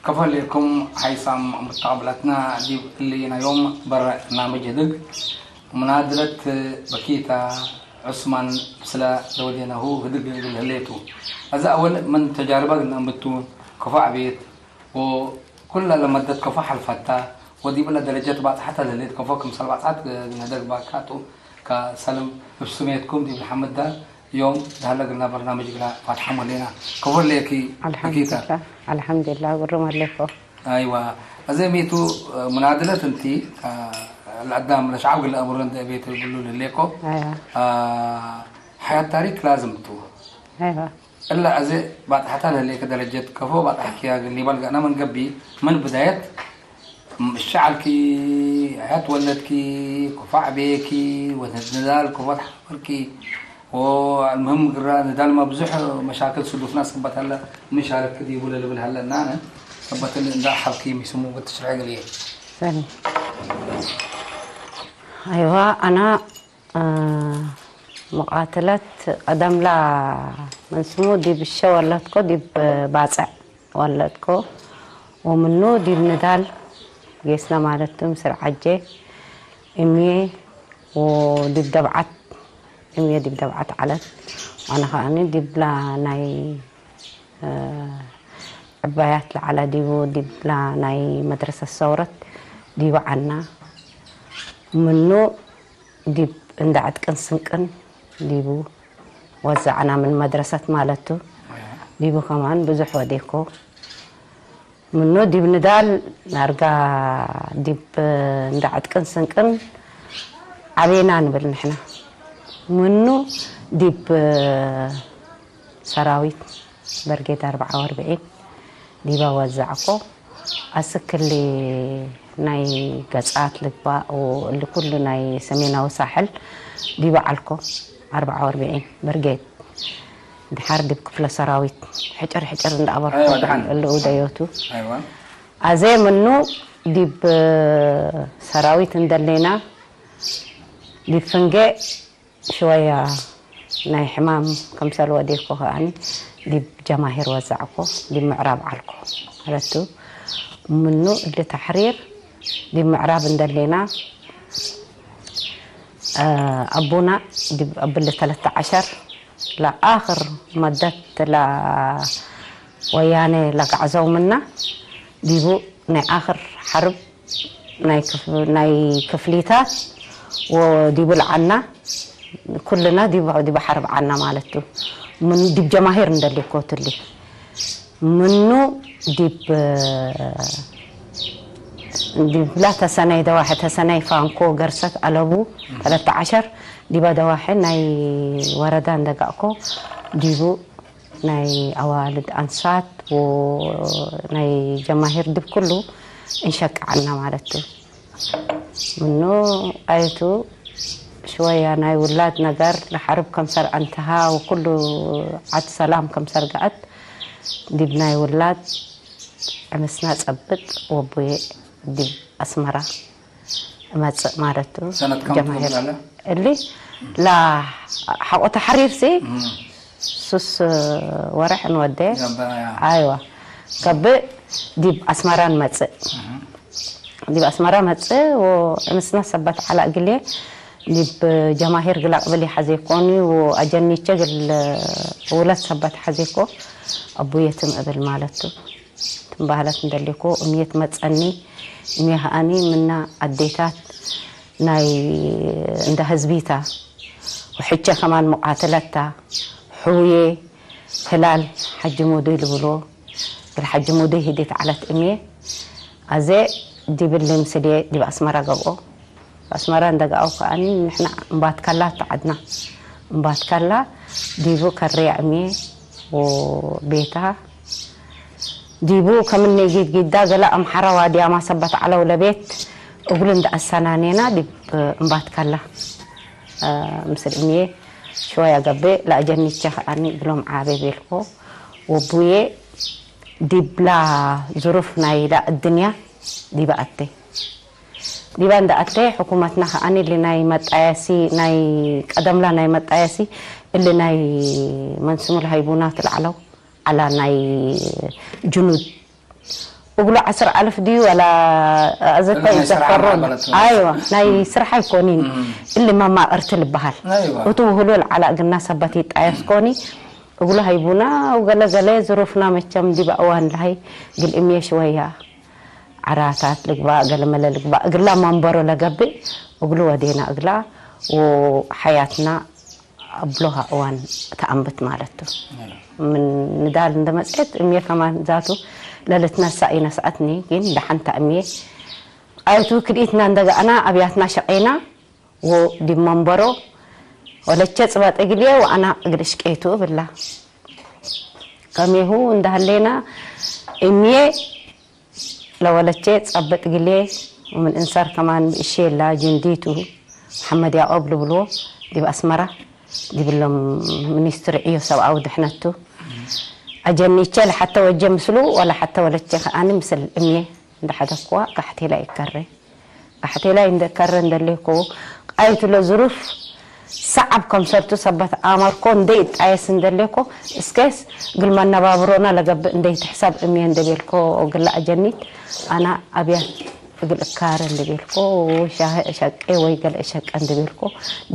ከፈለኩም ሓይሳም ምተቐብላትና ዲብ እሊ ናዮም በረ ናመጀ ህድግ ምናድረት በኪታ ዑስማን ምስለ ዘወዴናሁ ህድግ እግል ህሌቱ። እዛ ኣወል ምን ተጃርባ ግን ኣንብቱ ከፎ ዕቤት ወኩላ ለመደት ከፎ ሓልፈታ ወዲብለ ደረጀት ባጽሓተ ለህሌት ከፎ ክምሰል ባጽሓት ግን ህደግ ባካቱ ከሰልም እብ ስሜትኩም ዲብ ልሓምዳ ዮም ዳህለ ግልና በርናምጅ ግና ፋትሓሞ ሌና። ከፎ ሌኪ በኪታ። ኣልሓምዱሊላህ ኣልሓምዱሊላህ ግሩም ኣለኮ። ኣይዋ እዚ ሚቱ ሙናድለት እንቲ ለአዳም ለሸዓብ ግለ አምሮ እንደ ቤት ብሉ ልሌኮ ኣይዋ ሓያት ታሪክ ላዝም ቱ ኣይዋ እላ እዚ ባጥሓታ ለሌከ ደረጀት ከፎ ባጥሓኪያ ግን ሊባል ጋና ምን ገቢ ምን ብዳየት ሸዓልኪ ሓያት ወለድኪ ኮፋዕ ቤኪ ወተት ንዳል ኮፎት ሓበርኪ ወአልምህም ግራ ንዳል ማ ብዙሕ መሻክል ስዱፍና ሰበት ሀለ ምሻረክ ዲቡ ለልብል ሀለ እናነ ሰበት እንዳ ሓብኪ ሚስሙ ብትሽርሐ ገሊየ ሰኒ ኣይዋ ኣና ሙቃትለት ቀደምላ መንስሙ ዲብ ሸ ወለድኮ ዲብ ባጽዕ ወለድኮ ወምኑ ዲብ ንዳል ጌስና ማለቱ ምስር ዓጀ እምዬ ወዲብ ደብዓት እምዬ ዲብ ደብዓት ዓለት ዋነ ከኣኒ ዲብላ ናይ ዕባያት ለዓላ ዲቡ ዲብላ ናይ መድረሰት ሰውረት ዲቡ ዓና ምኑ ዲብ እንዳ ዕጥቅን ስንቅን ዲቡ ወዛዕና ምን መድረሰት ማለቱ ዲቡ ከማን ብዙሕ ወዴኮ ምኑ ዲብ ንዳል ዳርጋ ዲብ እንዳ ዕጥቅን ስንቅን ዓቤና ንብል ንሕና ምኑ ዲብ ሰራዊት በርጌድ ኣርብዓ ወርብዒን ዲባ ወዛዕኮ ኣስክሊ ናይ ገጻት ልግባእ እሊ ኩሉ ናይ ሰሜናዊ ሳሕል ዲባ ዓልኮ ኣርብዓ ወርብዒን በርጌድ ድሓር ዲብ ክፍለ ሰራዊት ሕጭር ሕጭር እንዳኣበርኩ ኣይዋ፣ ደሓን። እልኡ ደዮቱ ኣይዋ ኣዜ ምኑ ዲብ ሰራዊት እንደሌና ዲብ ፍንጌ ሽወያ ናይ ሕማም ከምሰል ወዴኮ ከኣኒ ዲብ ጀማሂር ወዛዕኮ ዲብ ምዕራብ ዓልኮ ረቱ ምኑ እሊ ተሕሪር ዲብ ምዕራብ እንደሌና ኣቡና ዲብ እብሊ ተለተ ዓሸር ለኣኽር መደት ለወያነ ለጋዕዘው ምና ዲቡ ናይ ኣኽር ሓርብ ናይ ክፍ- ናይ ክፍሊታት ወዲቡ ለዓና ኩልና ዲብ ዲብ ሓርብ ዓና ማለት እዩ። ምን ዲብ ጀማሂር እንደሊኮትሊ ምኑ ዲብ ዲብላ ተሰናይ ደዋሐ ተሰናይ ፋንኮ ገርሰት ኣለቡ ተለተ ዓሸር ዲባ ደዋሐ ናይ ወረዳ እንደጋእኮ ዲቡ ናይ ኣዋልድ ኣንሳት ናይ ጀማሂር ድብ ኩሉ እንሸቅዓልና ማለት እዩ። ምኑ ኣየቱ ሽወያ ናይ ውላድ ነገር ለሓርብ ከምሰር ኣንተሃ ወኩሉ ዓድ ሰላም ከምሰር ገኣት ዲብ ናይ ውላድ ዕምስና ጸብጥ ወቡዬ ዲብ ኣስመራ እመጽእ ማለት እዩ። ሰነት ከም ጀማሂር ትፈልጥ ኣለ? እሊ ላ ሓቆ ተሓሪርሲ ሱስ ወርሕ ንወደ ገበያ። ኣይዋ ገብእ ዲብ ኣስመራ ንመጽእ ዲብ ኣስመራ መጽእ ወዕምስና ሰበት ዓላ እግልየ ዲብ ጀማሂር ግላቅብል ይሓዘ ይኮኒ ወኣጀኒቸ ግል ውለት ሰበት ሓዘ ይኮ ኣቡየ ትም እብል ማለት እዩ። ትም ባህለት እንደሊኮ እምየ ትመጸኒ እምየ ከኣኒ ምና ኣዴታት ናይ እንዳ ህዝቢታ ወሕቸ ከማን መቃተለታ ሕውየ ህላል ሓጂ ሙዱይ ልብሎ ግል ሓጂ ሙዱይ ሂዴት ዓለት እምየ ኣዘ ዲብሊ ምስልየ ዲብ ኣስመራ ገብኦ ኣስመራ እንደገኣው ከኣኒ ንሕና እምባትካላ ተዓድና እምባትካላ ዲቡ ከረያ እምየ ወቤታ ዲቡ ከምኔ ጊድጊዳ ገላ ኣምሓራ ዋድያማ ሰባት ዓለው ለቤት እጉል እንዳኣሳናኔና ዲብ እምባትካላ ምስል እምየ ሽወያ ገብእ ለኣጀኒቸ ከኣኒ እግሎም ዓቤ ቤልኮ ወቡየ ዲብላ ዙሩፍ ናይ ዳ እድንያ ዲባ ኣቴ ዲባ እንዳ ኣቴ ሕኩመትና ከኣኒ እሊ ናይ መጣየሲ ናይ ቀደምላ ናይ መጣየሲ እሊ ናይ መንስሙል ሃይቡና ትልዓለው ዓላ ናይ ጅኑድ እግሉ ዓስር ኣልፍ ድዩ ዋላ ኣዘካ ይዘፈሮ። ኣይዋ ናይ ስራሕ ኣይኮኒን። እሊ መማቕርቲ ልበሃል። እቱ ውህሉ ልዓላ እግና ሰበት ይጣየስ ኮኒ እግሉ ሃይቡና። ውገለ ገለ ዝሩፍና መቸም ዲባ እዋን ለሃይ ግልእምየ ሽወያ ዓራታት ልግባእ ገለመለ ልግባእ እግላ መንበሮ ለገብእ እግሉ ወዴና እግላ ወሓያትና ኣብሎኻ እዋን ተኣንብት ማለቱ ምን ንዳል እንደመጽኤት እምየ ከማን ዛቱ ለልትነሳ ኢነስኣትኒ ግን ደሓንታ እምየ ኣይቱ ክድኢትና እንደገኣና ኣብያትና ሸቄና ወዲብ መንበሮ ወለቸ ጽባጠ ግልየ ወኣና እግል እሽቄቱ እብላ ከሜሁ እንዳሃሌና እምየ ለወለቼ ጸብጥ ግሌ ወምን እንሳር ከማን ብእሼላ ጅንዲቱ መሐመድ ያቆብ ልብልዎ ዲብ ኣስመራ ዲብሎም ሚኒስትሪ ዕዮ ሰብኣዊ ድሕነቱ ኣጀኒቸ ለሓተ ወጀ ምስሉ ወላ ሓተ ወለቼ ከኣኒ ምስል እምዬ እንዳሓደኩዋ ጋሕቴላ ይከሬ ጋሕቴላ እንደከረ እንደሌኮ ቃይቱ ለዝሩፍ ሰዓብ ከምሰርቱ ሰበት ኣመርኮ እንደ ይጣየስ እንደሌኮ እስከስ ግል መነባብሮና ለገብእ እንደ ይትሕሰብ እምየ እንደቤልኮ ግላ ኣጀኒት ኣና ኣብያት እግል እካረ እንደቤልኮ ሻሂ እሸቄ ወይ ገለ እሸቀ እንደቤልኮ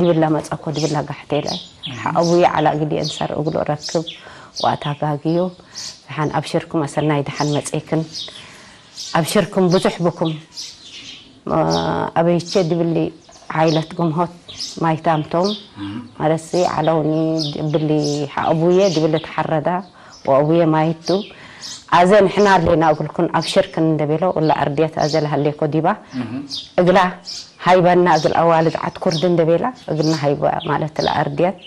ድብላ መጸኮ ድብላ ጋሕቴላ ሓኣቡየ ዓላ እግል የእንሰር እግሎ ረክብ ወኣታጋግዮ ደሓን ኣብሽርኩም ኣሰናይ ደሓን መጼክን ኣብሽርኩም ብዙሕ ብኩም ኣበይቼ ድብሊ ዓይለት ግምሆት ማይታምቶም ማለትሲ ዓለውኒ ድብሊ ሓኣቡየ ድብሊ ተሓረዳ ወኣቡየ ማይቱ ኣዘ ንሕና ኣሌና እግልኩን ኣብሽርክን እንደቤሎ እላ ኣርድየት ኣዘ ለሃሌኮ ዲባ እግላ ሃይበና እግል ኣዋልድ ዓድ ኩርድ እንደቤላ እግልና ሃይባ ማለት ለኣርድየት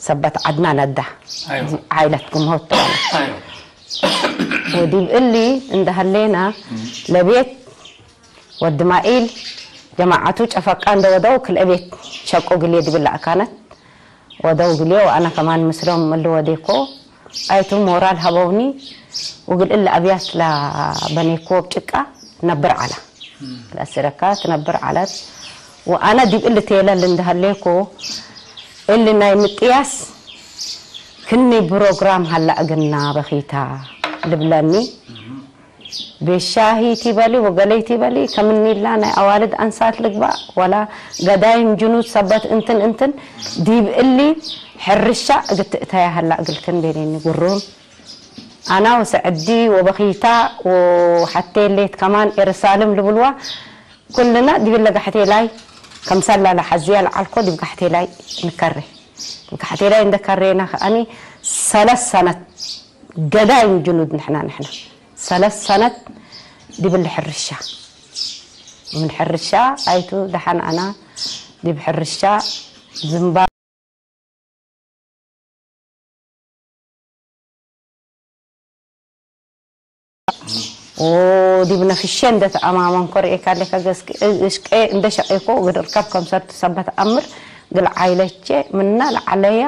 ሰበት ዓድና ነዳ ዓይለት ግምሆት ወዲብ እሊ እንደሃሌና ለቤት ወዲ ማኢል ጀማዓቱ ጨፈቃ እንደወደው ክልኤ ቤት ሸቆ ግልየ ድብላ ኣካነት ወደው ግልየ ወኣና ከማን ምስሎም እሊ ወዴኮ ኣይቱ ሞራል ሃበውኒ ወግል እሊ ኣብያት ላበኔኮ ጭቃ ነብር ዓላ ለእስረካ ትነብር ዓላት ወኣና ዲብ እሊ ቴለል እንደሃሌኮ እሊ ናይ ምጥያስ ክኒ ፕሮግራም ሃላ እግና በኺታ ልብለኒ ቤሻሂ ቲበሊ ወገለይ ቲበሊ ከምኒላ ናይ ኣዋልድ ኣንሳት ልግባእ ወላ ገዳይም ጅኑድ ሰበት እንትን እንትን ዲብ እሊ ሕርሻ እግትእተያ ሃላ እግልክን ቤሌኒ ጉሩም ኣና ወሰዕዲ ወበኺታ ወሓቴሌት ከማን ኤርሳልም ልብልዋ ኩልና ዲብለ ጋሕቴላይ ከምሰላ ለሓዝያ ለዓልኮ ዲብ ጋሕቴላይ ንከሬ ጋሕቴላይ እንደከሬና ከኣኒ ሰለስ ሰነት ገዳይም ጅኑድ ንሕና ንሕና ሰለስ ሰነት ዲብል ሕርሻ ምን ሕርሻ ኣይቱ ደሓን ኣና ዲብ ሕርሻ ዝምባ ዲብ ነፍሸ እንደ ተኣማመንኮ ርእየካ ኣለካ ገስኪ እሽቀ እንደ ሸቀይኮ ግድ ርከብ ከም ሰርቱ ሰበት ኣምር ግል ዓይለቼ ምና ለዓለያ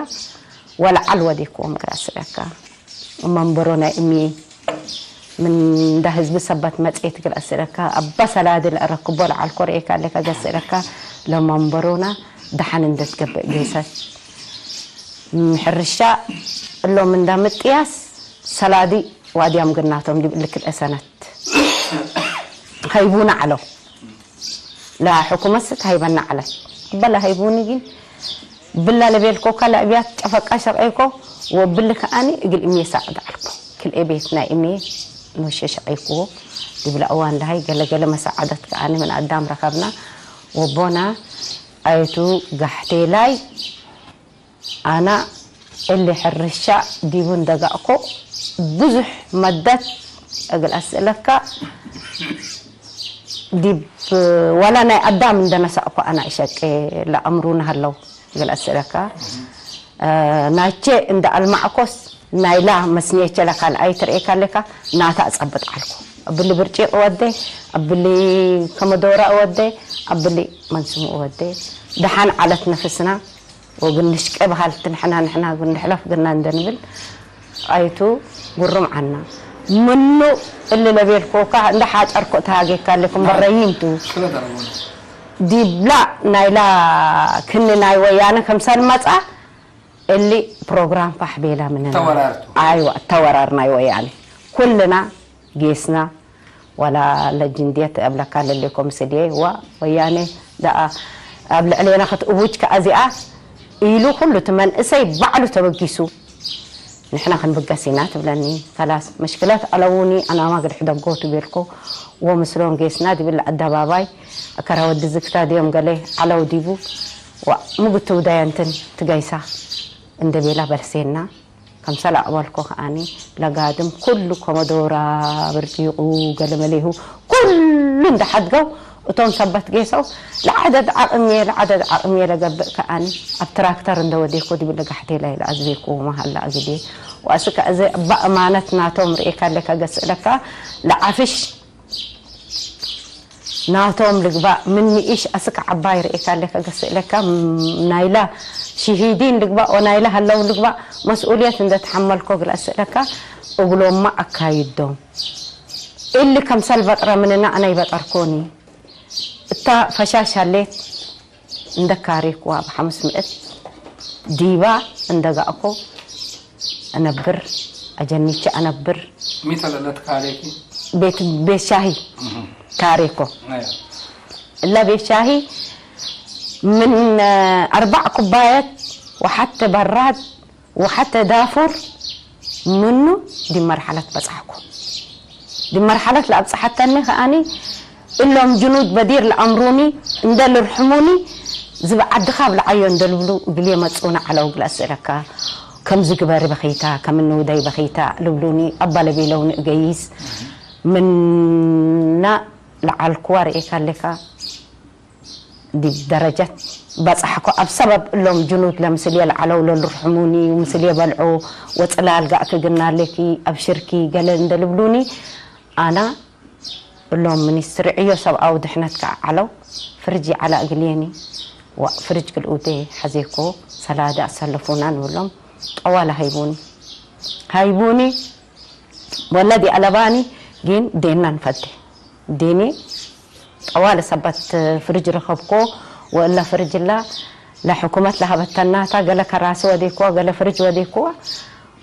ወለዓል ወዲክዎም ግራ ስለካ መንበሮ ናይ እምዬ ምን እንዳ ህዝቢ ሰበት መጽኤት ግል ኣስእለካ ኣባ ሰላዲ ለእረክቦ ለዓልኮ ርእየካ ኣለካ ገስእለካ ለመንበሮና ደሓን እንደትገብእ ጌሰት ምሕርሻ እሎም እንዳ ምጥያስ ሰላዲ ዋድያም ግናቶም ዲብ እልክል እሰነት ሃይቡና ዓለው ለሕኩመት ስት ሃይበና ዓለት እበላ ሃይቡኒ ግን ብላ ለቤልኮ ካላ እብያት ጨፈቃ ሸቀይኮ ወብሊ ከኣኒ እግል እምየ ሳዕድ ዓልኮ ክልኤ ቤት ናይ እምየ ኖሸ ሸቀይክዎ ድብላ እዋን ለሃይ ገለገለ መሳዓደት ከኣኒ ምን ኣዳም ረከብና ወቦና ኣይቱ ጋሕቴላይ ኣና እሊ ሕርሻ ዲቡ እንደጋእኮ ብዙሕ መደት እግል ኣስእለካ ዲብ ዋላ ናይ ኣዳም እንደነሳእኮ ኣና እሸቄ ለኣምሩ ናሃለው እግል ኣስእለካ ናቼ እንደ ኣልማዕኮስ ናይላ መስኘቸ ለካልኣይ ትርእየካ ኣለካ ናታ እጸብጥ ዓልኮ ኣብሊ ብርጪቅ ወደ ኣብሊ ከመዶራ ወደ ኣብሊ መንስሙ ወደ ደሓን ዓለት ነፍስና ወግንሽቀ በሃልቲ ንሕና ንሕና ግንድሕለፍ ግና እንደንብል ኣይቱ ጉርም ዓና ምኑ እሊ ለቤልኮካ እንደ ሓጨርኮ ተሃጌካ ኣለኩም በረይንቱ ዲብላ ናይላ ክኒ ናይ ወያነ ከምሰል መጻ እሊ ፕሮግራም ፋሕ ቤላ ምንና ተወራርቱ። ኣይዋ ተወራር ናይ ወያነ ኩልና ጌስና ዋላ ለጅንድየት ኣብለካ ለሌኮ ምስልየ ዋ ወያኔ ደኣ ኣብ ልዕሌና ክትእውጅ ከኣ እዚኣ ኢሉ ኩሉ እቲ መንእሰይ ባዕሉ ተበጊሱ ንሕና ክንብገስ ኢና ትብለኒ። ከላስ መሽክለት ኣለውኒ ኣናማ ግድሕ ደጎ ትቤልኮ ወምስሎን ጌስና ድብል ኣደባባይ ኣከራ ወዲ ዝግታ ድዮም ገለ ዓለው ዲቡ ዋ ምጉትው ዳየንትን ትገይሳ እንደቤላ በልሴና ከምሰል ኣቕበልኮ ከኣኒ ለጋድም ኩሉ ኮመዶራ ብርዲቑ ገለመሌሁ ኩሉ እንዳሓድገው እቶም ሰበት ጌሰው ለዓደድ ዓቕምየ ለዓደድ ዓቕምየ ለገብእ ከኣኒ ኣብ ትራክተር እንደወዴኮ ድብል ለጋሕቴ ላይ ለኣዝቤኩ መሃላ ኣግዴ ወኣስከ እዚ ባእማነት ናቶም ርእካ ኣለካ ገስእለካ ለዓፍሽ ናቶም ልግባእ ምን ንኢሽ ኣስክ ዓባይ ርእካ ኣለካ ገስእለካ ናይላ ሽሂዲን ልግባእ ወናይላ ሃለው ልግባእ መስኡልየት እንደተሓመልኮ ግለስእለካ እግሎማ ኣካይዶም እሊ ከምሰል በጥረ ምንና ኣናይ በጠርኮኒ እታ ፈሻሽ ሃሌት እንደካሬኩዋ ብሓምስ ምእት ዲባ እንደጋእኮ እነብር ኣጀኒቸ ኣነብር ሚተለለት ካሬኪ ቤት ቤት ሻሂ ካሬኮ እላ ቤት ሻሂ ምን ኣርባዕ ኩባየት ወሓተ በራድ ወሓተ ዳፉር ምኑ ዲ መርሓለት በጻሕኩ ዲ መርሓለት ለኣብጽሓተኒ ከኣኒ እሎም ጅኑድ በዲር ለኣምሩኒ እንደ ልርሕሙኒ ዝብ ዓድኻ ብልዓዮ እንደ ልብሉ እግል የመጽኡና ዓለው ግል ኣስእለካ ከምዚ ግበሪ በኺታ ከም እንውደይ በኺታ ልብሉኒ ኣባለቤለውኒ እገይስ ምና ለዓልኩዋ ርእካ ኣለካ ዲብ ደረጀት በጻሕኮ ኣብ ሰበብ እሎም ጅኑድ ለምስል የልዓለው ለልርሕሙኒ ምስል የበልዑ ወጽላል ጋእኪ ግና ኣለኪ ኣብ ሽርኪ ገለ እንደ ልብሉኒ ኣና እሎም ሚኒስትሪ ዕዮ ሰብኣዊ ድሕነት ከዓ ዓለው ፍርጅ ይዓላ እግልየኒ ዋ ፍርጅ ግልኡደ ሓዜኮ ሰላደ ኣሰለፉና ንብሎም ጠዋለ ሃይቡኒ ሃይቡኒ ወለዲ ኣለባኒ ግን ዴና ንፈቴ ዴኔ ጠዋለ ሰበት ፍርጅ ረኸብኮ ወእላ ፍርጅ ላ ለሕኩመት ለሃበተናታ ገለ ከራሲ ወዴኮ ገለ ፍርጅ ወዴኮ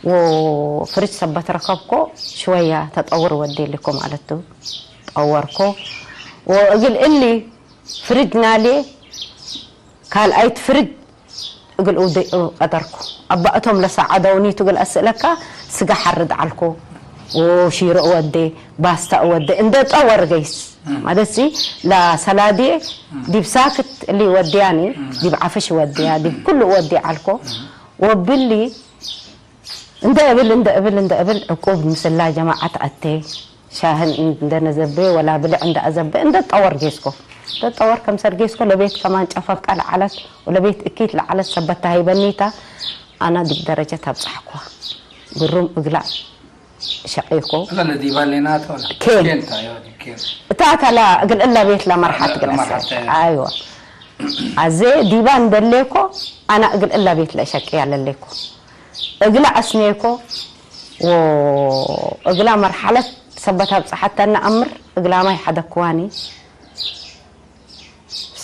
ወፍርጅ ሰበት ረከብኮ ሽወያ ተጠውር ወዴልኮ ማለት ጠወርኮ ወእግል እሊ ፍርጅ ናሌ ካልኣይት ፍርጅ እግል ቀደርኩ ኣባእቶም ለሳዓደውኒ ትግል ኣስእለካ ስጋ ሓርድ ዓልኮ ሽሮ ወዴ ባስታ ወዴ እንደ ጠወር ገይስ ማለት ሲ ለሰላዴ ዲብ ሳክት እሊ ወዲያኒ ዲብ ዓፈሽ ወዲያ ዲብ ኩሉ ወዲ ዓልኮ ወብሊ እንደ እብል እንደ እብል እንደ እብል ዕቁብ ምስላ ጀማዓት ኣቴ ሻህን እንደ ነዘቤ ወላ ብልዕ እንደ ኣዘቤ እንደ ጠወር ጌስኮ እንደ ጠወር ከምሰል ጌስኮ ለቤት ከማን ጨፈፍ ቃል ዓለት ወለቤት እኪት ለዓለት ሰበት ተሃይበኒታ ኣና ዲብ ደረጀት ኣብጻሕኳ ግሩም እግላ ሸቂኮ ለለ ዲባሌና ተላ ኬን ኬንታ ያው ዲብ ኬን እታ ተላ እግል እላ ቤት ለመርሓት ግል ለመርሓት ኣሰር ኣይዋ ኣዘ ዲባ እንደሌኮ ኣና እግል እላ ቤት ለሸቅያ ለሌኮ እግላ ኣስኔኮ ወእግላ መርሓለት ሰበት ኣብጽሓተና ኣምር እግላ ማይ ሓደክዋኒ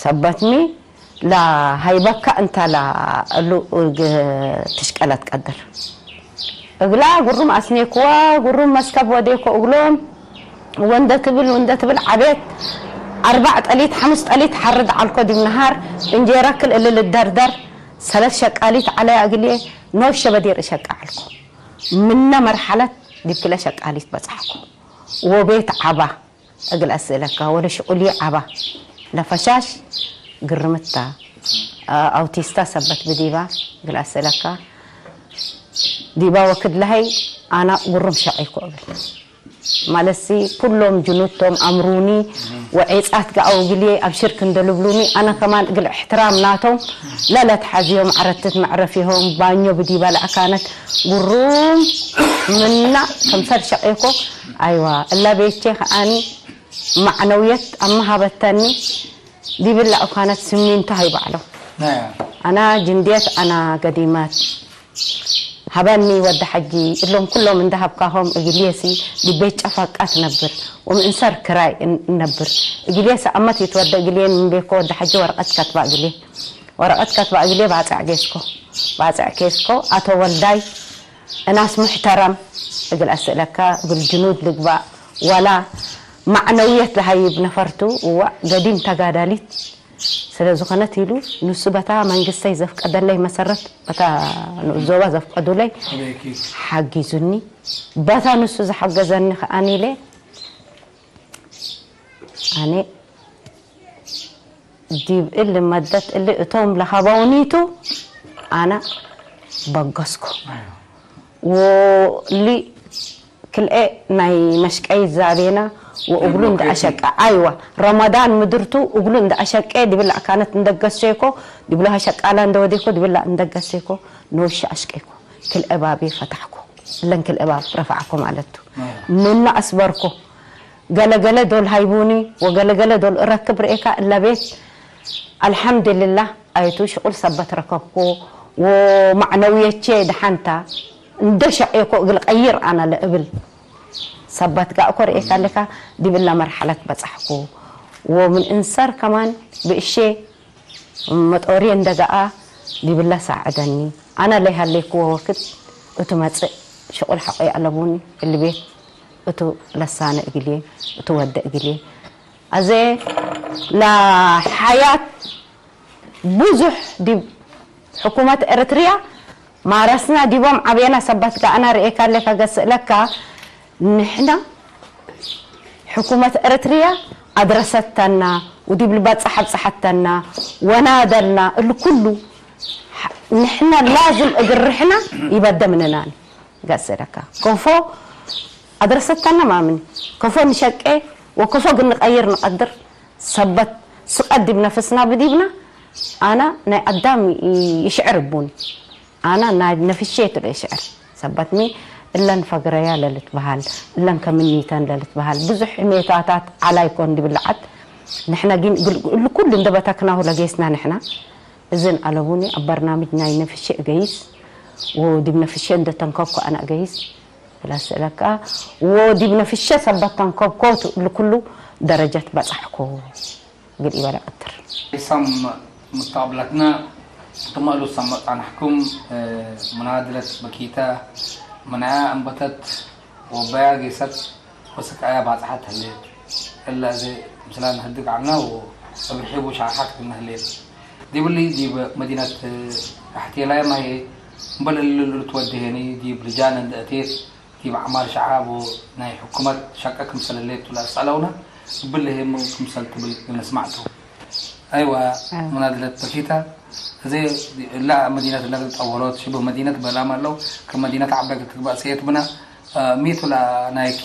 ሰበትኒ ላሃይበካ እንታ ላ እሉ ትሽቀለት ቀድር እግላ ጉሩም ኣስኔክዋ ጉሩም መስከብ ወዴኮ እግሎም ወንደ ትብል ወንደ ትብል ዓቤት ኣርባዕ ጠሊት ሓሙስ ጠሊት ሓርድ ዓልኮ ዲብ ነሃር እንጀራ ክል እልል ደርደር ሰለት ሸቃሊት ዓለያ እግልየ ኖብ ሸበዲር እሸቃ ዓልኮ ምነ መርሓለት ዲብ ክለ ሸቃሊት በጻሕኮ ወቤት ዓባ እግል ኣስእለካ ወለ ሽቁሊ ዓባ ለፈሻሽ ግርምታ ኣውቲስታ ሰበት ብዲባ እግል ኣስእለካ ዲባ ወክድ ለሀይ ኣና ጉሩም ሸቂኮ እብል ማለሲ ኩሎም ጅኑቶም ኣምሩኒ ወዔጻት ገኣው እግልየ ኣብ ሽርክ እንደልብሉኒ ኣነ ከማን እግል እሕትራም ናቶም ለለት ሓዚዮም ዓረትት መዕረፊሆም ባኞ ብዲባ ለኣካነት ጉሩም ምና ከምሰል ሸቂኮ ኣይዋ እላ ቤቼ ከኣኒ ማዕነውየት ኣመሃበተኒ ዲብላ እኳነት ስሚንቶ ሃይባዕሎ ኣና ጅንድየት ኣና ገዲማት ሃበኒ ወዲ ሓጂ እሎም ኩሎም እንዳሃብካሆም እግልየሲ ዲቤት ጨፋቃ ትነብር ወምእንሰር ክራይ እነብር እግልየሲ ኣመት ይትወደ እግልየን ምንቤኮ ወዲ ሓጂ ወረቀት ከትባ እግልየ ወረቀት ከትባ እግልየ ባጽዕ ጌስኮ ባጽዕ ኬስኮ ኣቶ ወልዳይ እናስ ሙሕተረም እግል ኣስእለካ እግል ጅኑድ ልግባእ ዋላ ማዕነውየት ዝሃይብ ነፈርቱ እዋእ ገዲም ተጋዳሊት ስለ ዝኾነት ኢሉ ንሱ በታ መንግስተይ ዘፍቀደለይ መሰረት በታ ንኡስ ዞባ ዘፍቀዱለይ ሓጊዙኒ። በታ ንሱ ዝሓገዘኒ ከኣኒ ኢለ ኣነ ዲብ እሊ መደት እሊ እቶም ለሃበውኒቱ ኣነ በገስኩ። ወሊ ክልኤ ናይ መሽቀይ ዛቤና ወእግሉ እንደ ኣሸቀ ኣይዋ ረመዳን ምድርቱ እግሉ እንደ ኣሸቀ ዲብላ ኣካነት እንደገሰይኮ ዲብላ ሸቃላ እንደወዴኮ ዲብላ እንደገሰይኮ ነውሽ ኣሽቀይኮ ክልኤ ባቤ ፈታሕኮ እለን ክልኤ ባብ ረፋዕኮ ማለቱ ኑና ኣስበርኮ ገለገለ ዶል ሃይቡኒ ወገለገለ ዶል እረክብ ርኤካ እለ ቤት ኣልሓምድልላህ ኣይቱ ሽቁል ሰበት ረከብኮ ወማዕነውየቼ ደሓንታ እንደ ሸቄኮ እግል ቀይር ኣና ለእብል ሰበት ጋእኮ ርኤካ ኣለካ ዲብላ መርሓለት በጻሕኮ ወምን እንሰር ከማን ብእሼ መጦሪ እንደጋኣ ዲብላ ሳዕደኒ ኣና ለይሃለይክዎ ወክት እቱ መጽእ ሽቁል ሓቆይ ኣለቡኒ እሊ ቤት እቱ ለሳነ እግልየ እቱ ወደ እግልየ ኣዘ ለሓያት ብዙሕ ዲብ ሕኩመት ኤርትርያ ማረስና ዲቦም ዓብየና ሰባት ጋኣና ርኤካ ኣለካ ገስእለካ ንሕና ሕኩመት ኤርትርያ ኣድረሰተና ውዲብ ልባጻሕ ኣብጻሓተና ወናደልና እሉ ኩሉ ንሕና ላዝም እግርሕና ይበደምንናን ገስእለካ ከፎ ኣድረሰተና ማምን ከፎ ንሸቄ ወከፎ ግን ንቀይር ንቀድር ሰበት ስቀድ ዲብ ነፍስና ብዲብና ኣና ናይ ኣዳም ይሽዕር እቡን ኣና ናይ ነፍሼ ትሎ ይሽዕር ሰበትኒ እለን ፈግረያ ለልትበሃል እለን ከምኒተን ለልትበሃል ብዙሕ ሜታታት ዓላይ ኮን ዲብልዓት ንሕና ግን እሉ ኩሉ እንደበተክናሁ ለጌስና ንሕና እዝን ኣለቡኒ ኣብ በርናምጅ ናይ ነፍሼ እገይስ ወዲብ ነፍሼ እንደተንከብኩ ኣና እገይስ ብላስእለካ ወዲብ ነፍሸ ሰበት ተንከብኮ ልኩሉ ደረጀት በጻሕኮ ግል ይበለ ቀትር። ኢሳም ምተቐብለትና ትማእሉ ሳም መጻናሕኩም ምናድለት በኪተ ምናያ እንበተት ወበያ ጌሰት ወስቃያ ባጽሓት ህሌት እላ እዚ ምስላ ንህድግ ዓልና ወእብርሒቡ ሻሓት ክንህሌት ዲብሊ ዲብ መዲነት ኣሕቴላይ ማየ እምበል እልሉ ትወድሄኒ ዲብ ልጃን እንደ እቴት ዲብ ዓማር ሸዓብ ናይ ሕኩመት ሸቀ ክምሰል ህሌት ቱላ ሰለውና እብል ህም ክምሰል ትብል ነስማዕቱ። ኣይዋ ምናድለት በኪታ እዚ እላ መዲነት ለግል ጠወሎት ሽብህ መዲነት በላም ኣለው ከመዲነት ዓባይ ክትግባእ ሰየት ብና ሚቱላ ናይኪ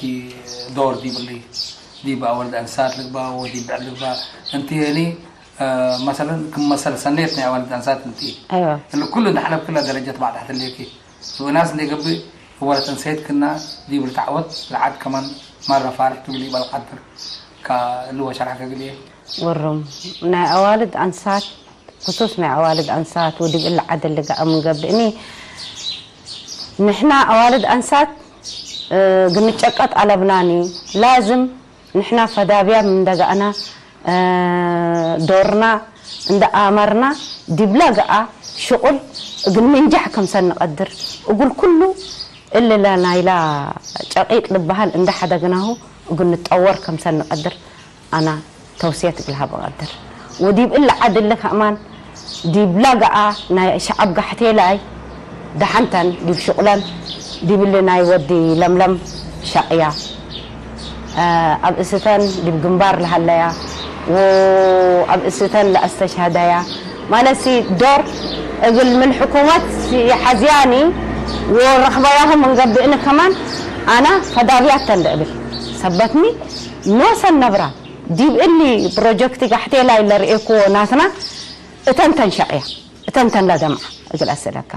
ዶር ዲብሊ ዲብ ኣወልድ ኣንሳት ልግባ ወዲብ ብዕል ልግባ እንቲ ኒ መሰለን ክመሰል ሰኔት ናይ ኣወልድ ኣንሳት እንቲ ኣይዋ እሊ ኩሉ እንዳሕለብ ክላ ደረጀት ባዕዳሕት ሌኪ ስብናስ እንደ ገብእ ወለት እንሰይት ክና ዲብ ልታዕወት ልዓድ ከማን ማረ ፋርሕ ትብሊ በልቃድር ካ እሊ ወሸራሕ ከግልየ ወሮም ናይ ኣዋልድ ኣንሳት ክሱስ ናይ ኣዋልድ ኣንሳት ወዲብ እሊ ዓደል ልጋእ ምንገብእኒ ንሕና ኣዋልድ ኣንሳት ግንጨቀጥ ኣለብናኒ ላዝም ንሕና ፈዳብያ ምንደጋእና ዶርና እንደ ኣመርና ዲብላ ገኣ ሽቁል እግል ምንጃሕ ከምሰል ንቀድር እጉል ኩሉ እልለ ናይላ ጨቂጥ ልበሃል እንደ ሓደግናሁ እግል ንጠወር ከምሰል ንቀድር ኣና ተውስየት እግል ሃብ እቀድር ወዲብ እለ ዓድለ ከእማን ዲብላ ገኣ ናይ ሸዓብ ጋሕቴላይ ደሓንተን ዲብ ሽቁለን ዲብሊ ናይ ወዲ ለምለም ሸቅያ ኣብ እስሰተን ዲብ ግንባር ለሀለያ ወኣብ እስሰተን ለኣስተሽሀደያ ማለትሲ ዶር እግል ምን ሕኩመት የሐዝያኒ ወረኽበያሁ ምን ገብእኒ ከማን ኣና ፈዳብያተን ለእብል ሰበትኒ ኖሰን ነብራ ዲብ እሊ ፕሮጀክት ጋሕቴላይ ለርኤክዎ ናትና እተን ተን ሸቅያ እተን ተን ለደምዓ እግል ኣስእለካ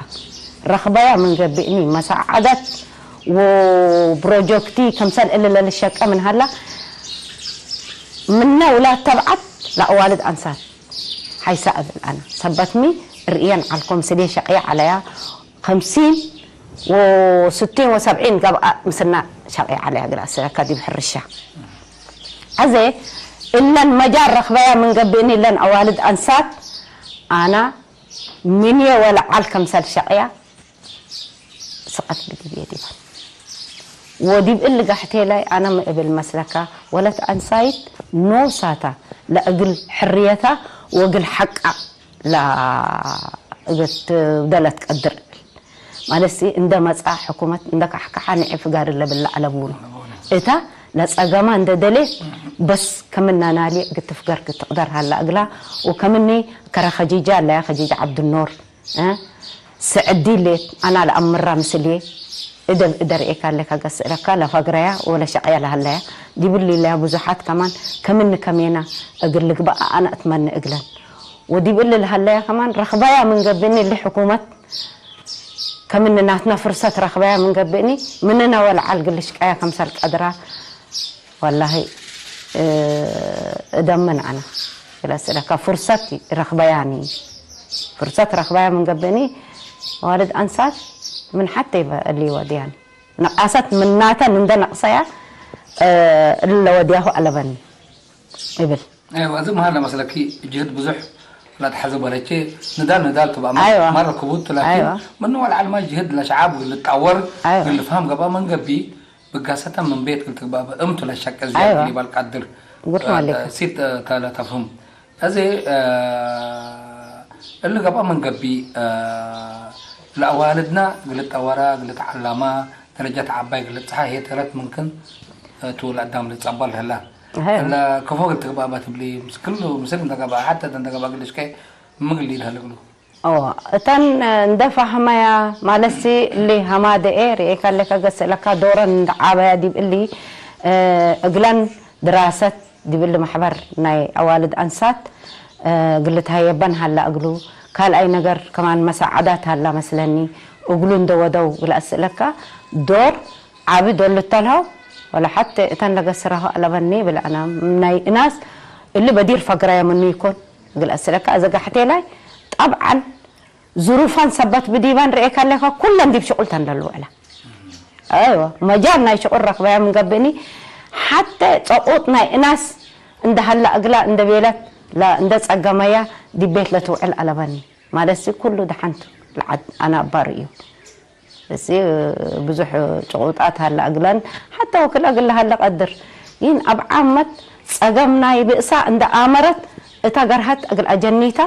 ረኽበያ ምን ገብእኒ መሳዓደት ወፕሮጀክቲ ከምሰል እሊ ለልሸቀ ምን ሀላ ምነ ውላድ ተብዓት ለኣዋልድ ኣንሳት ሀይሳ እብል ኣነ ሰበትኒ ርእየን ዓልኮም ስሌ ሸቅያ ዓለያ ከምሲን ወስቲን ወሰብዒን ገብኣ ምስና ሸቅያ ዓለያ እግል ኣስእለካ ዲብ ሕርሻ ኣዘ እለን መጃር ረኽበያ ምን ገብእኒ እለን ኣዋልድ ኣንሳት ኣና ምንየ ወለዓል ከምሰል ሸቅያ ስቀት ብግብየ ዲበን ወዲብ እሊ ጋሕቴ ላይ ኣነ ምእብል መስለካ ወለት ኣንሳይት ኖሳታ ለእግል ሕርየታ ወግል ሓቃ ላ እግት ደለት ቀድር እብል። ማለትሲ እንደ መጻ ሕኩመት እንደ ካሕካሓ ንዒ ፍጋር ለብል ለዓለቡን እታ ለጸገማ እንደ ደሌት በስ ከምናናሊ እግት ፍገር ክትቅደር ሃላ እግላ ወከምኒ ከረ ኸጂጃ ኣለያ ኸጂጃ ዓብድኖር ስዕዲ ሌት ኣና ለኣምራ ምስልዬ እደብ እደር ኤካለካ ገስእለካ ለፈግረያ ወለ ሸቅያ ለሃለያ ዲብሊ ለያ ብዙሓት ከማን ከምኒ ከሜና እግል ልግባእ ኣና እትመን እግለን ወዲብሊ ለሃለያ ከማን ረኽባያ ምን ገብኒ እሊ ሕኩመት ከምኒ ናትና ፍርሰት ረኽባያ ምን ገብኒ ምንና ወልዓል ግልሽቃያ ከምሳል ቀድራ ወላሂ እደምን ኣና ስለስለካ ፍርሰት ረኽባያኒ ፍርሰት ረኽባያ ምን ገብኒ ዋልድ ኣንሳት ምን ሓተ ይበ እሊ ወድያን ነቃሰት ምናተን እንደ ነቅሰያ እለ ወድያሁ ኣለበኒ ይብል ኣይዋ እዚ መሃር ለመስለኪ ጅህድ ብዙሕ ላትሓዘ በለቼ ንዳል ንዳል ትብኣ ኣይዋ። ማረ ክቡት ላኪን ኣይዋ። ምኑ ወልዓል ማ ጅህድ ለሸዓብ ግልጣወር ኣይዋ። ግልፍሃም ገባ መንገቢ ብጋሰተ ምን ቤት ግልትግባ እምቱ ለሸቀ ዝያድ ኣይዋ። ሊባል ቃድር ጉድ ማለክ። ሲት ተለተፍህም እዚ እሊ ገባ መንገቢ ለኣዋልድና ግልጣወራ ግልትዓላማ ደረጃት ዓባይ ግልጽሓ ሄተረት ምንክን ትውል ኣዳም ልጸባል ህላ እላ ክፎ ግልትግባ ትብሊ ምስ ክሉ ምስል እንተገባ ሓተ እንተገባ ግልሽከ ምግል ይልህልግሉ እተን እንደ ፋህመያ ማለትሲ እሊ ሃማደኤ ርኤካ ኣለካ ገስእለካ ዶረን እንደ ዓበያ ዲብ እሊ እግለን ድራሰት ዲብ እሊ ማሕበር ናይ ኣዋልድ ኣንሳት ግልት ሃየበን ሃላ እግሉ ካልኣይ ነገር ከማን መሳዓዳት ሃላ መስለኒ እግሉ እንደ ወደው ግልኣስእለካ ዶር ዓቢ ዶል ተልሃው ወላ ሓተ እተን ለገስራሁ ኣለበኒ ብልኣና ናይ እናስ እሊ በዲር ፈግራያ ምኑ ይኮን ግልኣስእለካ እዘ ጋሕቴ ላይ ጠብዓን ዝሩፋን ሰበት ብዲባን ርኤካ ኣለካ ኩለን ዲብ ሽቁል ተንደል ውዕላ ኣይዋ መጃል ናይ ሽቁል ረክበያ ምንገብእኒ ሓተ ጸቁጥ ናይ እናስ እንደሃላ እግላ እንደቤለት እንደ ጸገመያ ዲብ ቤት ለትውዕል ኣለበኒ ማለትሲ ኩሉ ደሓንቱ ልዓድ ኣነ ኣባር እዩ እዚ ብዙሕ ጭቁጣት ሃላ እግለን ሓታ ወክል እግል ሃለ ቀድር ይን ኣብ ዓመት ጸገም ናይ ብእሳ እንደ ኣመረት እታ ገርሃት እግል ኣጀኒታ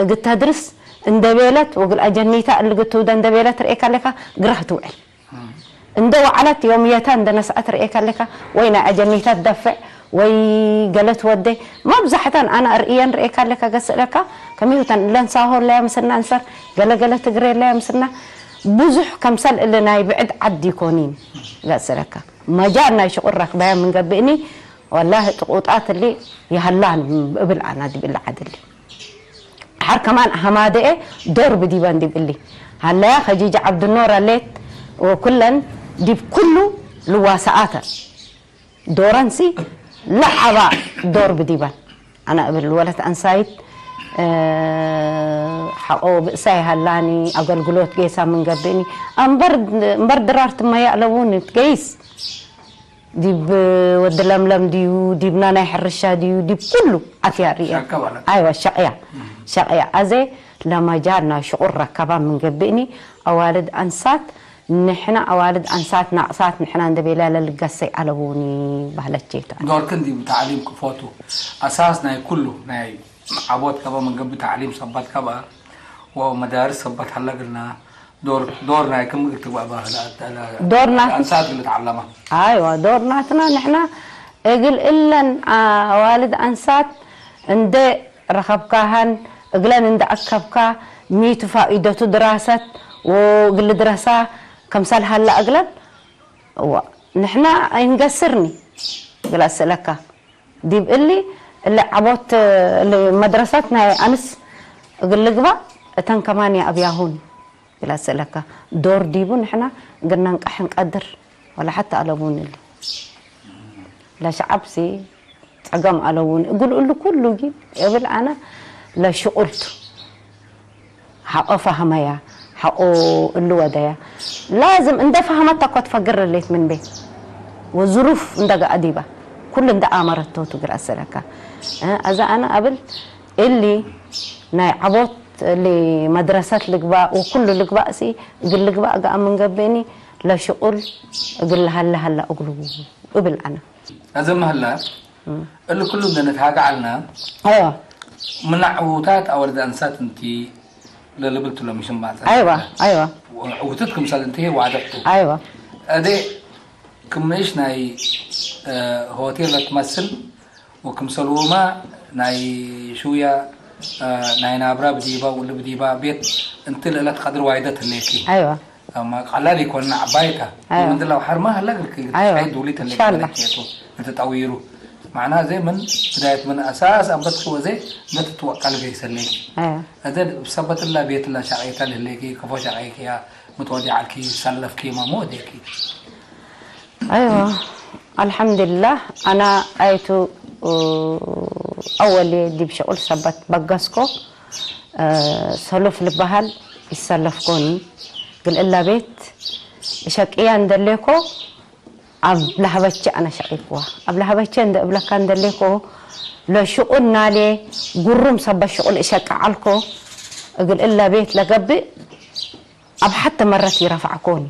እግል ተድርስ እንደ ቤለት ወግል ኣጀኒታ እልግትውደ እንደ ቤለት ርኤካ ኣለካ ግራህ ትውዕል እንደ ወዓለት ዮምየታ እንደ ነስኣት ርኤካ ኣለካ ወይ ናይ ኣጀኒታ ትደፍዕ ወይ ገለት ወደ ማብዛሕተን ኣነ እርእየን ርኤካ ኣለካ ገስእለካ ከመይሁተን እለን ሳሆ ኣለያ ምስና እንሰር ገለገለ ትግሬ ኣለያ ምስና ብዙሕ ከምሰል እለ ናይ ብዕድ ዓዲ ይኮኒን ገስእለካ መጃል ናይ ሽቁር ረክበያ ምንገብእኒ ወላሂ ጥቁጣት እሊ ይሃላን እብል ኣና ዲብላ ዓድሊ ሓር ከማን ሃማደኤ ዶር ብዲበን ዲብ እሊ ሃለያ ኸጂጅ ዓብድኖር ኣሌት ወኩለን ዲብ ኩሉ ልዋሰኣተ ዶረንሲ ለዓባ ዶር ብዲበን ኣና እብል ወለት ኣንሳይት ሓቆ ብእሳይ ሃላኒ ኣገልግሎት ጌሳ ምን ገብእኒ እምበር ድራር ትመያ ኣለውን ትገይስ ዲብ ወዲ ለምለም ድዩ ዲብና ናይ ሕርሻ ድዩ ዲብ ኩሉ ኣትያ ርእያ ኣይዋ ሸቅያ ሸቅያ ኣዘ ለመጃል ናይ ሽቁር ረከባ ምንገብእኒ ኣዋልድ ኣንሳት ንሕና ኣዋልድ ኣንሳት ናቅሳት ንሕና እንደቤላ ለልገሰይ ኣለውኒ ባህለቼታ ዶርክን ዲብ ታዕሊም ክፎቱ ኣሳስ ናይ ኩሉ ናይ ዓቦት ከባ መንገቢ ታዕሊም ሰባት ከባ ወመዳርስ ሰባት ሃለግልና ዶር ዶር ናይ ክም ግልትግባ ባህላ ዶር ናት ኣንሳት ግልት ዓላማ ኣይዋ ዶር ናትና ንሕና እግል እለን ኣዋልድ ኣንሳት እንደ ረኸብካሃን እግለን እንደ ኣከብካ ሚቱ ፋኢደቱ ድራሰት ወግል ድረሳ ከምሳል ሃላ እግለን እዋ ንሕና ኣይንገስርኒ ግላ ስእለካ ዲብ እሊ እለ ዓቦት እለ መድረሳት ናይ ኣንስ እግል ልግባእ እተን ከማን ይኣብያሁን ግላ ስእለካ ዶር ዲቡ ንሕና እግል ነንቃሕ ንቀድር ወላ ሓታ ኣለቡን እሊ ለሸዓብሲ ጸገም ኣለውን እግል እሉ ኩሉ ጊን እብል ኣነ ለሽቁልቱ ሓቆ ፋህመያ ሓቆ እሉ ወደያ ላዝም እንደ ፋህመት ተኮ ትፈግር ለሌት ምን ቤት ወዝሩፍ እንደ ጋኣዲባ ኩሉ እንደ ኣመረቶ ትግል ኣሰለካ ኣዛ ኣነ ኣብል እሊ ናይ ዓቦት እሊ መድረሰት ልግባእ ወኩሉ ልግባእ ሲ እግል ልግባእ ጋኣ ምን ገብእኒ ለሽቁል እግል ለሀለ ሀላ እግሉ እብል አነ። أزم هلا اللي كله بدنا نتهاجع لنا አይዋ من عوتات أو الدنسات أنت للبلت لهم شمعت አይዋ አይዋ عوتتكم سال أنت هي وعدته አይዋ أدي كمش ناي هوتيل تمثل وكم سلوما ناي شوية ናይ ናብራ ብዲባ ውልብ ዲባ ቤት እንቲ ልእለት ቀድሪ ዋይደት ህሌኪ አይዋ ቀላል ይኮንና ዓባይታ أيوة. ምንድላ ሓርማ ሃላ ግልክ أيوة. ሻይ ዱሊት إن شاء الله. ሄቱ ንተጣዊሩ ማዕና ዘይ ምን ብዳየት ምን ኣሳስ ኣንበት ወዘ ነትትወቃል ገይሰለይ أيوة. እዘ ሰበትላ ቤትላ ሻቄታ ልህሌኪ ከፎ ሻቄኪያ ምትወዲዓልኪ ሰለፍኪ ማሞ ወዴኪ أيوة. الحمد لله. أنا أيتو أول ديب شغل سبت بقسكو ሰሉፍ ልበሃል ይሰለፍኮኒ ግልእላ ቤት እሸቅያ እንደሌኮ ኣብ ላህበቸ ኣነ ሸቂኩዋ ኣብ ላህበቸ እንደ እብለካ እንደሌኮ ለሽቁን ናሌ ጉሩም ሰበ ሽቁል እሸቅዓልኮ እግልእላ ቤት ለገብእ ኣብ ሓተ መረት ይረፋዕኮኒ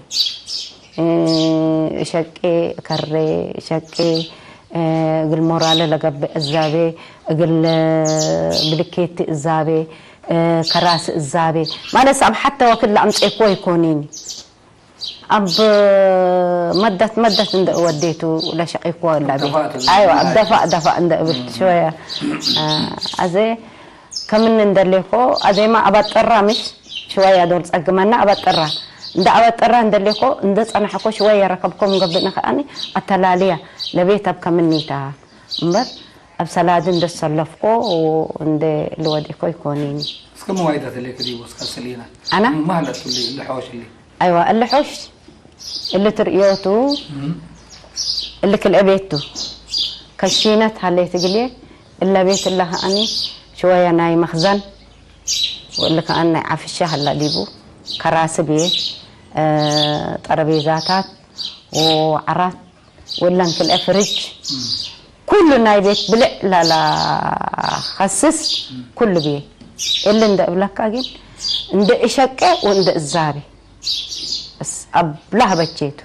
እሸቄ ከሬ እሸቄ እግል ሞራለ ለገብእ እዛቤ እግል ብልኬቲ እዛቤ ከራሲ እዛቤ ማለትስ ኣብ ሓተ ወክል ለኣምጼኮ ይኮኒኒ ኣብ መደት መደት እንደ ወዴቱ ለሸቂኮ ላቤ ደፋእ ተዘ- ኣይዋ ኣብ ደፋእ ደፋእ እንደ እብል ሽወያ ኣዘ ከምኒ እንደሌኮ ኣዘማ ኣባጠራ ምሽ ሽወያ ዶል ጸግመና ኣባጠራ እንደ ኣባጠራ እንደሌኮ እንደ ጸናሕኮ ሽወያ ረከብኮም ገብእነ ከኣኒ ኣተላልያ ለቤት ኣብ ከምኒታ እምበር ኣብ ሰላዲ እንደ ሰለፍኮ እንደ ልወዴኮ ይኮኒኒ እስከ መዋይዳ ተለይ ክዲቦ እስከ ስሊና ኣና ማህለቱ ልሐወሽ ሊ ኣይዋ እሊ ሖሽ እሊ ትርእዮቱ እሊ ክልአ ቤቱ ከሺነት ሃለየት ግልየ እለ ቤት እለ ከኣኒ ሽወያ ናይ መኽዘን ወእሊ ከኣኒ ናይ ዓፍሻ ሃላ ዲቡ ከራሲ ብየ ጠረቤዛታት ወዓራት ወለን ክልአ ፍርጅ ኩሉ ናይ ቤት ብልዕ ላላ ኸስስ ኩሉ ብየ እሊ እንደ እብለካ ግን እንደ እሸቀ ወእንደ እዛቤ እስ ኣብ ላህበቼቱ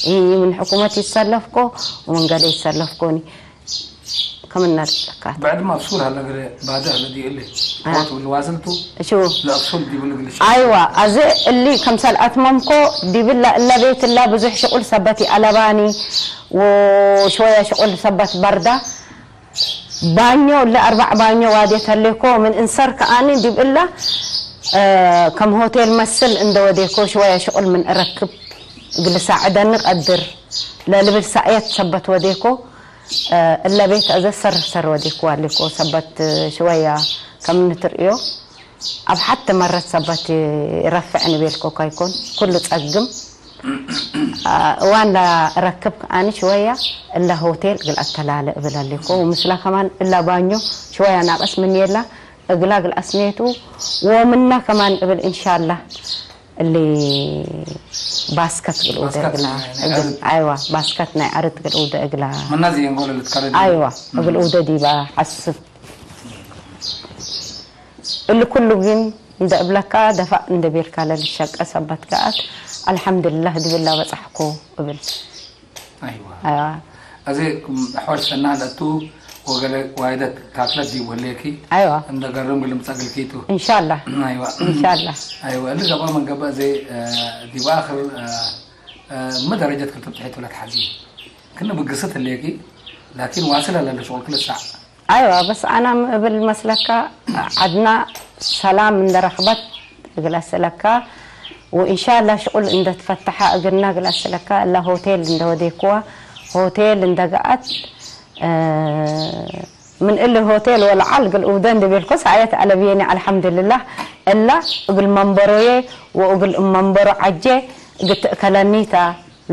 ይህ ምን ሕኩመት ይሰለፍኮ ወመንገደ ይሰለፍኮኒ ከምና ለካ بعد ما أفصول هلا قري بعد هلا دي اللي آه. قوت والواصلتو شو لا أفصول دي بقول لك ኣይዋ ኣዚ እሊ ከም ሰልኣት መምኮ ዲብላ እላ ቤት እላ ብዙሕ ሽቁል ሰበት ይኣለባኒ ወሽወያ ሽቁል ሰበት በርዳ ባኞ እለ ኣርባዕ ባኞ ዋዴት ተሌኮ ምን እንሰር ከኣኒ ዲብ እላ እ፣ ከም ሆቴል መስል እንደ ወዴኮ ሽወያ ሽቁል ምን እረክብ እግል ሳዕደኒ ቀድር ለልብል ሳእየት ሰበት ወዴኮ እ፣ እለ ቤት ኣዘ ሰር ሰር ወዴኮ ዋሌኮ ሰበት ሽወያ ከም እንትርእዮ ኣብ ሓቲ መረት ሰበት ይረፍዕ ንቤልኮ ካይኮን ኩሉ ጸግም እዋን ላረክብ ከኣኒ ሽወያ እላ ሆቴል እግል ኣተላለ እብል ኣሌኮ ወምስላ ከማን እላ ባኞ ሽወያ ናቀስ ምን የላ እግላ እግል ኣስሜቱ ወምና ከማን እብል እንሻላ እሊ ባስከት እግል ኡደ ባስከት እግላ ናይ- ናይ ኣይዋ ባስከት ናይ ዓርት እግል ኡደ እግላ من نازي ينقول اللي تكرر ኣይዋ እግል ኡደ ዲባ ሓስብ እሊ ኩሉ ግን እንደ እብለካ ደፋእ እንደ ቤልካ ለልሸቀ ሰበት ከኣት ኣልሓምድላህ ድብላ በጻሕኮ እብል أيوة ኣይዋ أزي حوش سنة لتو وقال وايدة تاكلت دي وليكي ኣይዋ عند قرم قلم تسأل كيتو እንሻላ أيوة እንሻላ أيوة اللي قبل من قبل زي آه، دي بآخر آه، آه، ما درجة كنت بتحيط ولا تحزين كنا بقصة الليكي لكن واصل على شغل كل ساعة ኣይዋ በስ ኣና እብል መስለካ ዓድና ሰላም እንደረኽበት እግል ኣስለካ ወእንሻላ ሽቁል እንደትፈተሓ እግልና እግል ኣስለካ እላ ሆቴል እንደወዴክዋ ሆቴል እንደገኣት እ፣ ምን እሊ ሆቴል ወለዓል እግል ኡደ እንደቤልኮስ ኣየት ኣለብየኒ ኣልሓምድልላህ እላ እግል መንበሮየ ወእግል መንበሮ ዓጀ እግትእከለኒታ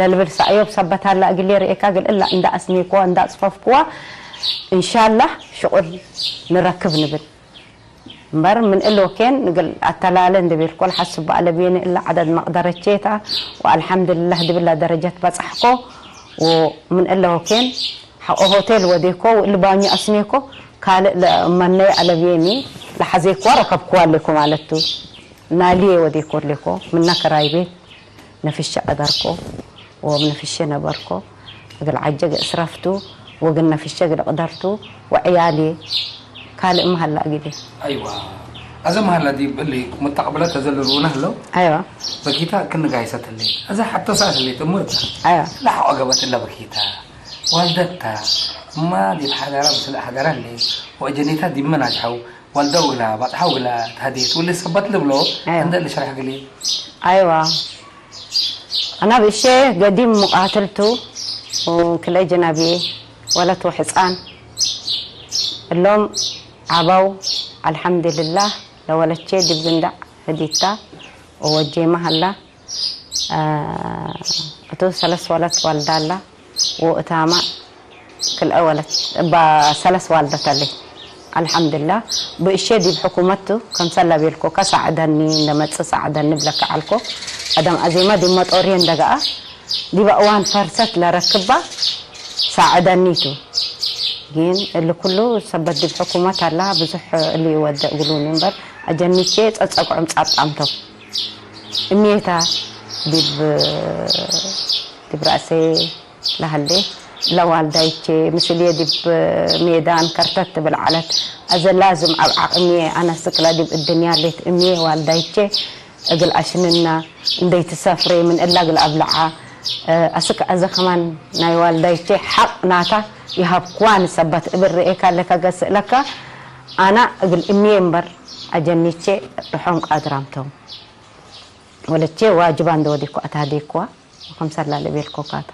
ለልብል ሳእዮብ ሰበት ሃላ እግሌ ርኤካ እግል እላ እንዳ ኣስሜክዋ እንዳ ኣጽፈፍክዋ እንሻላህ ሽቁል ንረክብ ንብል እምበር ምን እሎ ኬን እግል ኣተላለ እንደ ቤልኮ ለሓስብ በኣለ ቤኒ እላ ዓደድ መቅደረቼታ ወኣልሓምድልላህ ድብላ ደረጀት በጻሕኮ ወምን እሎ ኬን ሓቆ ሆቴል ወዴኮ ወእሊ ባኞ ኣስሜኮ ካልእ ለመነይ ኣለቤኒ ለሓዜክዋ ረከብክዋ ኣሌኮ ማለቱ ናልየ ወዴኮ ኣሌኮ ምና ክራይ ቤት ነፍሸ ቀደርኮ ወብነፍሸ ነበርኮ። እግል ዓጀግ እስረፍቱ ወግል ነፍሸ እግል ቅደርቱ ወዕያሌ ካልእ መሃላ እግሌ። ኣይዋ፣ ኣዘ መሃላ ዲብ እሊ ሙተቅብለት ተዘልሉና ህለው። ኣይዋ፣ በኪታ ክንጋይሰ ተሌት። ኣዘ ሓቶ ሰኣት ህሌት እሞ እታ ኣይዋ፣ ላሕ ኦገበት እለ በኪታ ዋልደታ እማ ዲብ ሓደራ ምስል ሓደራ እለ ወእጀኒታ ዲብ መናጅሐው ዋልደው ግላ ባጥሓው ግላ ታዴት ውሊ ሰበት ልብሎ። ኣዮ። እንደ ልሽራሕ ግሊ። ኣይዋ፣ ኣና ብእሸ ገዲም ሙቃትልቱ ክልኤ ጀናብየ ወለት ወሕፃን እሎም ዓባው። ኣልሓምድልላህ፣ ለወለቼ ዲብ ግንዳዕ ህዲታ ወወጄማ ሀላ። እቱ ሰለስ ወለት ዋልዳላ ወእታማ ክልአ ወለት እባ ሰለስ ዋልደተሌ። ኣልሓምድላ ብእሼ ዲብ ሕኩመቱ ከምሰላ ቤልኮካ ሳዕደኒ እንደመጽእ ሳዕደኒ ብለካ ዓልኮ። ቀደም ኣዜማ ዲብ መጦርየ እንደገኣ ዲብ እዋን ፈርሰት ለረክባ ሳዕደኒቱ። ግን እሊ ኩሉ ሰበት ዲብ ሕኩመት ኣላ ብዙሕ እሊ ይወደእ ግሉኒ እምበር ኣጀኒቼ ጸጸግዖም ጻጣምቶም እሜታ ዲብ ዲብ ራእሴ ለሀሌ ለዋልዳይቼ ምስልየ ዲብ ሜዳን ከርተት ትብል ዐለት። ኣዘ ላዝም ኣብ ዓቅምየ ኣነ ስቅለ ዲብ እድንያ ሌት እምየ ዋልዳይቼ እግል ኣሽንና እንደይትሰፍሬ ምን እላ እግል ኣብልዓ ኣስክ ኣዘ ከማን ናይ ዋልዳይቼ ሓቅ ናታ ይሃብክዋ ንሰበት እብል ርኤካ ለካ ገስእ ለካ ኣና እግል እምየ እምበር ኣጀኒቼ ርሖም ቃድራምቶም። ወለቼ ዋጅባ እንደ ወዴኮ ኣታዴኮዋ ወከምሰላ ለቤልኮ ካታ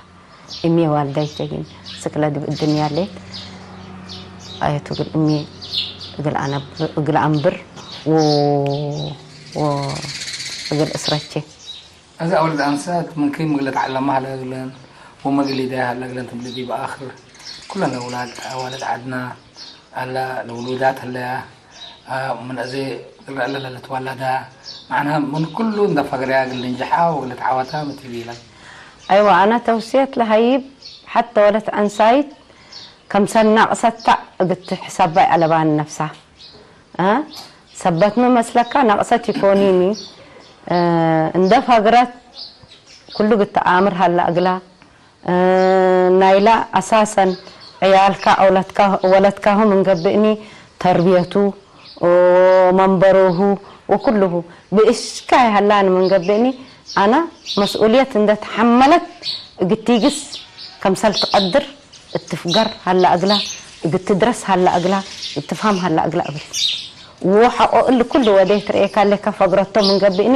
እሜ ዋልዳይቼ ግን ስክለ ድብ እድንያ ሌት ኣየቱ እግል እሜ እግል ኣነብ- እግል ኣንብር ወ- ወ- እግል እስረቼ። እዚ ኣወልድ ኣንሳት ምንከይ ምግለት ዓለማ ሃለ እግለን ወመግሊዳ ሃለ እግለን ትብሊ ዲብ ኣኽር ኩለን ኣውላድ ኣዋልድ ዓድና ኣላ ለውሉዳት ህለያ ምን እዚ እግል ኣለ ለልትዋላዳ ማዕና ምን ኩሉ እንዳ ፈግረያ እግል ልንጀሓ ወእግል ልትዓወታ ምትቢ ኢለን። ኣይዋ ኣነ ተውስየት ለሀይብ ሐተ ወለት ዐንሳይት ከምሰል ናቅሰታ እግል ትሕሰባ ይአለባኒ ነፍሳ። እ? ሰበትሚ መስለካ ናቅሰት ይኮኒኒ። እ፣ እንደ ፈግረት ኩሉ እግል ተአምር ሀላ እግላ። እ፣ ናይላ አሳሰን ዕያልካ አውለትካ ወለትካሁ ምን ገብእኒ ተርብየቱ ወመንበሮሁ ወኩልሁ ብእሽካ ይሀላኒ ምን ገብእኒ አና መስኡልየት እንደ ተሐመለት እግል ቲግስ ከምሰል ትቀድር እትፍገር ሀላ እግላ እግል ትድረስ ሀላ እግላ እትፍሀም ሀላ እግላ እብል። ወሐቆ እሊ ኩሉ ወዴት ርኤካ ሌካ ፈግረቶ ምን ገብእኒ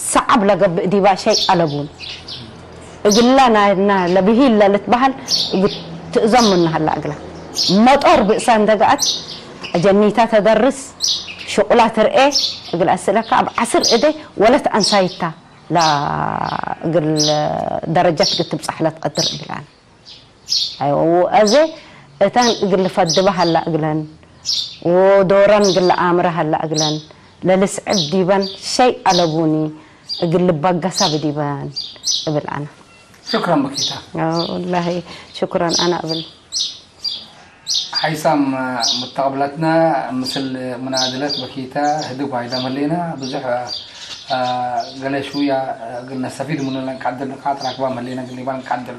ሰዓብ ለገብእ ዲባ ሸይ አለቡን። እግላ ናይና ለብሂል ለልትበሀል እግል ትእዘም ምኑ ሀላ እግላ። መጦር ብእሳ እንደ ገአት አጀኒታ ተደርስ ሽቁላ ትርኤ እግል አስእለካ እብ ዐስር እዴ ወለት አንሳይታ ላ እግል ደረጀት እግል ትብጻሕ ለትቀድር እብል አነ። ኣይወ ወአዜ እተን እግል ልፈድበ ሀላ እግለን ወዶረን እግል ለአምረ ሀላ እግለን ለልስዕብ ዲበን ሸይ አለቡኒ እግል ልበገሳ ብዲበን እብል አነ። ሽክረን በኪታ። ወላሂ ሽክረን አነ እብል። ሓይሳም ሙተቅብለትና ምስል ሙናድለት በኪታ ህድግ ዋይዳ መሌና ብዙሕ ገለ ሽውያ እግል ነስተፊድ ምኑ ለንቃድር ንቃጥ ራክባ መሌና እግል ሊባን ንቃድር።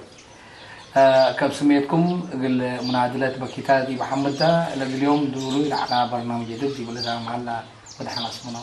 ከብ ስሜትኩም እግል ሙናድለት በኪታ ዲብ ሓምዳ ለግልዮም ዱሉ ለዓላ በርናምጅ ድብ ዲብ ልዛ መሃላ ወድሓን ኣስምኖ።